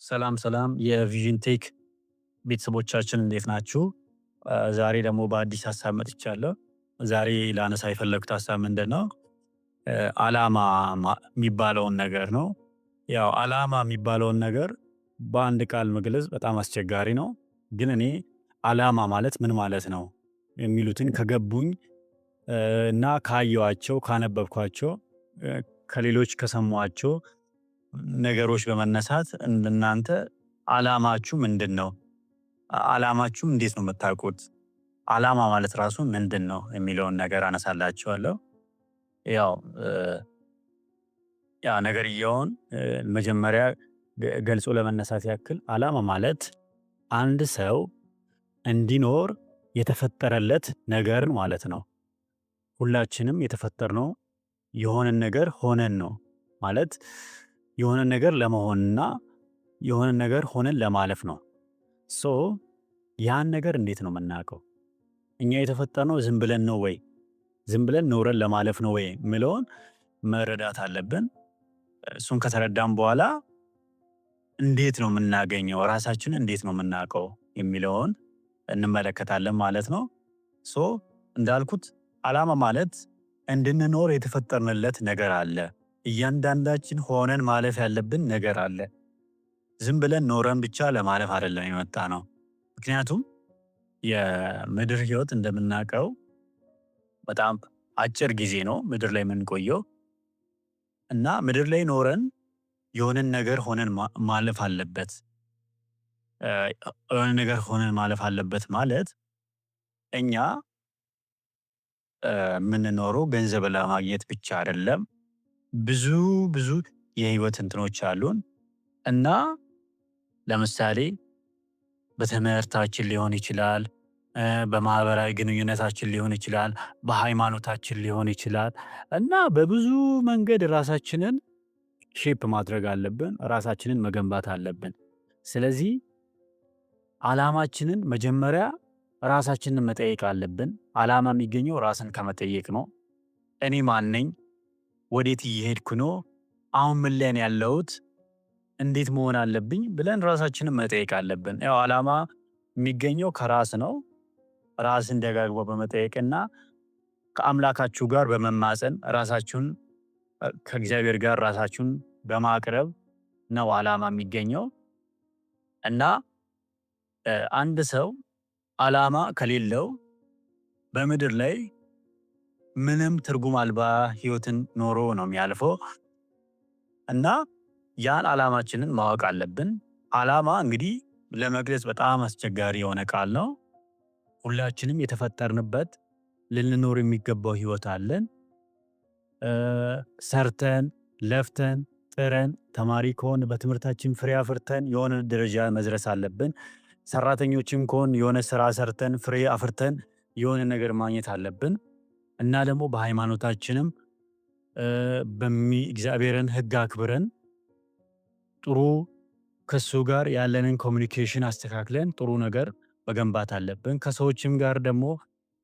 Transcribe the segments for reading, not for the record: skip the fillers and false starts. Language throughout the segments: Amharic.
ሰላም ሰላም የቪዥን ቴክ ቤተሰቦቻችን እንዴት ናችሁ? ዛሬ ደግሞ በአዲስ ሀሳብ መጥቻለሁ። ዛሬ ላነሳ የፈለግኩት ሀሳብ ምንድን ነው? አላማ የሚባለውን ነገር ነው። ያው አላማ የሚባለውን ነገር በአንድ ቃል መግለጽ በጣም አስቸጋሪ ነው። ግን እኔ አላማ ማለት ምን ማለት ነው የሚሉትን ከገቡኝ እና ካየኋቸው፣ ካነበብኳቸው፣ ከሌሎች ከሰሟቸው ነገሮች በመነሳት እናንተ አላማችሁ ምንድን ነው? አላማችሁ እንዴት ነው የምታውቁት? አላማ ማለት ራሱ ምንድን ነው የሚለውን ነገር አነሳላችኋለሁ። ያው ያ ነገርየውን መጀመሪያ ገልጾ ለመነሳት ያክል አላማ ማለት አንድ ሰው እንዲኖር የተፈጠረለት ነገር ማለት ነው። ሁላችንም የተፈጠርነው የሆነን ነገር ሆነን ነው፣ ማለት የሆነ ነገር ለመሆንና የሆነ ነገር ሆነን ለማለፍ ነው። So ያን ነገር እንዴት ነው የምናውቀው? እኛ የተፈጠርነው ዝም ብለን ነው ወይ? ዝም ብለን ኖረን ለማለፍ ነው ወይ የሚለውን መረዳት አለብን። እሱን ከተረዳን በኋላ እንዴት ነው የምናገኘው፣ ራሳችንን እንዴት ነው የምናውቀው የሚለውን እንመለከታለን ማለት ነው። So እንዳልኩት አላማ ማለት እንድንኖር የተፈጠርንለት ነገር አለ። እያንዳንዳችን ሆነን ማለፍ ያለብን ነገር አለ። ዝም ብለን ኖረን ብቻ ለማለፍ አይደለም የመጣነው። ምክንያቱም የምድር ህይወት እንደምናውቀው በጣም አጭር ጊዜ ነው ምድር ላይ የምንቆየው፣ እና ምድር ላይ ኖረን የሆነን ነገር ሆነን ማለፍ አለበት። የሆነ ነገር ሆነን ማለፍ አለበት ማለት እኛ የምንኖረው ገንዘብ ለማግኘት ብቻ አይደለም። ብዙ ብዙ የህይወት እንትኖች አሉን፣ እና ለምሳሌ በትምህርታችን ሊሆን ይችላል፣ በማህበራዊ ግንኙነታችን ሊሆን ይችላል፣ በሃይማኖታችን ሊሆን ይችላል፣ እና በብዙ መንገድ ራሳችንን shape ማድረግ አለብን፣ ራሳችንን መገንባት አለብን። ስለዚህ አላማችንን መጀመሪያ ራሳችንን መጠየቅ አለብን። አላማ የሚገኘው ራስን ከመጠየቅ ነው። እኔ ማን ነኝ? ወዴት እየሄድኩ ነው? አሁን ምን ላይ ነው ያለሁት? እንዴት መሆን አለብኝ ብለን ራሳችንን መጠየቅ አለብን። ያው አላማ የሚገኘው ከራስ ነው። ራስን ደጋግሞ በመጠየቅና ከአምላካችሁ ጋር በመማፀን፣ ራሳችሁን ከእግዚአብሔር ጋር ራሳችሁን በማቅረብ ነው አላማ የሚገኘው። እና አንድ ሰው አላማ ከሌለው በምድር ላይ ምንም ትርጉም አልባ ህይወትን ኖሮ ነው የሚያልፈው። እና ያን አላማችንን ማወቅ አለብን። አላማ እንግዲህ ለመግለጽ በጣም አስቸጋሪ የሆነ ቃል ነው። ሁላችንም የተፈጠርንበት ልንኖር የሚገባው ህይወት አለን። ሰርተን፣ ለፍተን፣ ጥረን፣ ተማሪ ከሆን በትምህርታችን ፍሬ አፍርተን የሆነ ደረጃ መድረስ አለብን። ሰራተኞችም ከሆን የሆነ ስራ ሰርተን ፍሬ አፍርተን የሆነ ነገር ማግኘት አለብን። እና ደግሞ በሃይማኖታችንም እግዚአብሔርን ህግ አክብረን፣ ጥሩ ከሱ ጋር ያለንን communication አስተካክለን ጥሩ ነገር መገንባት አለብን። ከሰዎችም ጋር ደግሞ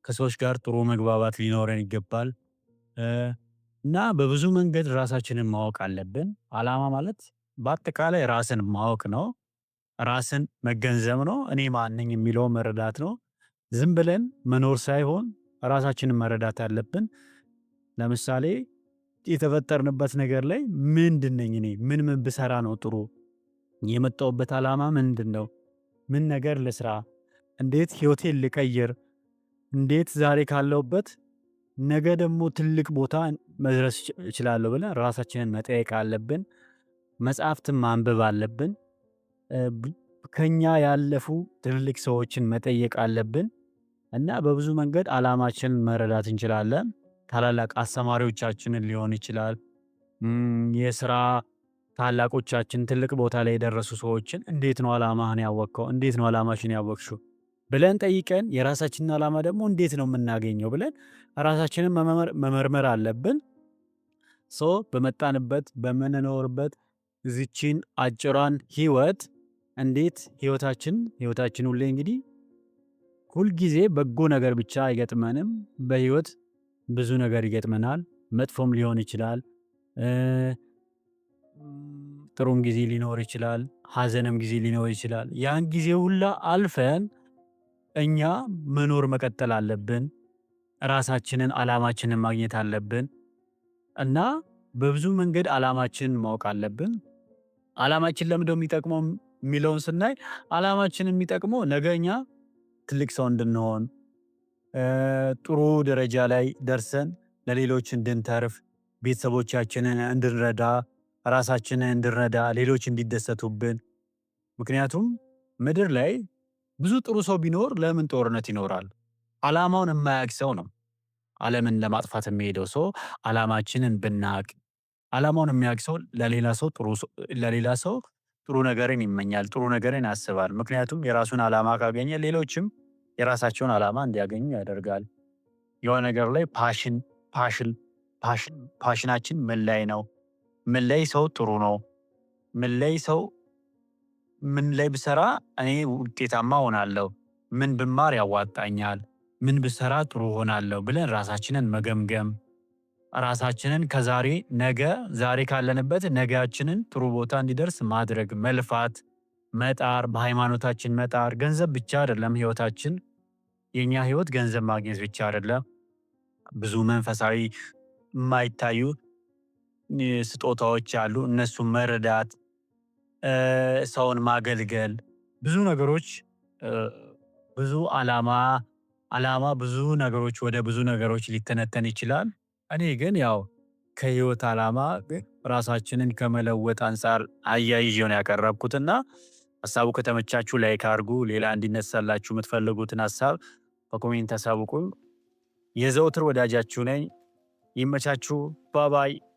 ከሰዎች ጋር ጥሩ መግባባት ሊኖረን ይገባል። እና በብዙ መንገድ ራሳችንን ማወቅ አለብን። አላማ ማለት በአጠቃላይ ራስን ማወቅ ነው። ራስን መገንዘብ ነው። እኔ ማን ነኝ የሚለውን መረዳት ነው። ዝም ብለን መኖር ሳይሆን ራሳችንን መረዳት አለብን። ለምሳሌ የተፈጠርንበት ነገር ላይ ምንድን ነኝ እኔ? ምን ምን ብሰራ ነው ጥሩ? የመጣሁበት አላማ ምንድን ነው? ምን ነገር ልስራ? እንዴት ህይወቴን ልቀይር? እንዴት ዛሬ ካለሁበት ነገ ደግሞ ትልቅ ቦታ መድረስ እችላለሁ ብለን ራሳችንን መጠየቅ አለብን። መጽሐፍትን ማንበብ አለብን። ከኛ ያለፉ ትልልቅ ሰዎችን መጠየቅ አለብን። እና በብዙ መንገድ አላማችንን መረዳት እንችላለን። ታላላቅ አስተማሪዎቻችንን ሊሆን ይችላል። የስራ ታላቆቻችን፣ ትልቅ ቦታ ላይ የደረሱ ሰዎችን እንዴት ነው አላማህን ያወቅከው? እንዴት ነው አላማሽን ያወቅሽው? ብለን ጠይቀን የራሳችንን አላማ ደግሞ እንዴት ነው የምናገኘው ብለን ራሳችንን መመርመር አለብን። So በመጣንበት በምንኖርበት እዚችን አጭሯን ህይወት እንዴት ህይወታችን ሁሌ እንግዲህ ሁልጊዜ በጎ ነገር ብቻ አይገጥመንም። በህይወት ብዙ ነገር ይገጥመናል። መጥፎም ሊሆን ይችላል። ጥሩም ጊዜ ሊኖር ይችላል፣ ሀዘንም ጊዜ ሊኖር ይችላል። ያን ጊዜ ሁላ አልፈን እኛ መኖር መቀጠል አለብን። ራሳችንን አላማችንን ማግኘት አለብን። እና በብዙ መንገድ አላማችንን ማወቅ አለብን። አላማችን ለምንድነው የሚጠቅመው የሚለውን ስናይ፣ አላማችን የሚጠቅመው ነገ እኛ ትልቅ ሰው እንድንሆን፣ ጥሩ ደረጃ ላይ ደርሰን ለሌሎች እንድንተርፍ፣ ቤተሰቦቻችንን እንድንረዳ፣ ራሳችንን እንድንረዳ፣ ሌሎች እንዲደሰቱብን። ምክንያቱም ምድር ላይ ብዙ ጥሩ ሰው ቢኖር ለምን ጦርነት ይኖራል? አላማውን የማያውቅ ሰው ነው ዓለምን ለማጥፋት የሚሄደው። ሰው አላማችንን ብናቅ፣ አላማውን የሚያውቅ ሰው ለሌላ ሰው ጥሩ ነገርን ይመኛል፣ ጥሩ ነገርን ያስባል። ምክንያቱም የራሱን አላማ ካገኘ ሌሎችም የራሳቸውን አላማ እንዲያገኙ ያደርጋል። የሆነ ነገር ላይ passion ኣችን ምን ላይ ነው? ምን ላይ ሰው ጥሩ ነው? ምን ላይ ብሰራ እኔ ውጤታማ እሆናለሁ? ምን ብማር ያዋጣኛል? ምን ብሰራ ጥሩ እሆናለሁ? ብለን ራሳችንን መገምገም፣ ራሳችንን ከዛሬ ነገ፣ ዛሬ ካለንበት ነገያችንን ጥሩ ቦታ እንዲደርስ ማድረግ፣ መልፋት፣ መጣር፣ በሃይማኖታችን መጣር። ገንዘብ ብቻ አይደለም ህይወታችን። የኛ ህይወት ገንዘብ ማግኘት ብቻ አይደለም። ብዙ መንፈሳዊ የማይታዩ ስጦታዎች አሉ። እነሱን መረዳት፣ ሰውን ማገልገል፣ ብዙ ነገሮች፣ ብዙ አላማ ብዙ ነገሮች ወደ ብዙ ነገሮች ሊተነተን ይችላል። እኔ ግን ያው ከህይወት አላማ ራሳችንን ከመለወጥ አንፃር አያይዤው ነው ያቀረብኩትና ሀሳቡ ከተመቻችሁ like አድርጉ። ሌላ እንዲነሳላችሁ የምትፈልጉትን ሀሳብ በ comment አሳውቁኝ። የዘውትር ወዳጃችሁ ነኝ። ይመቻችሁ። Bye bye።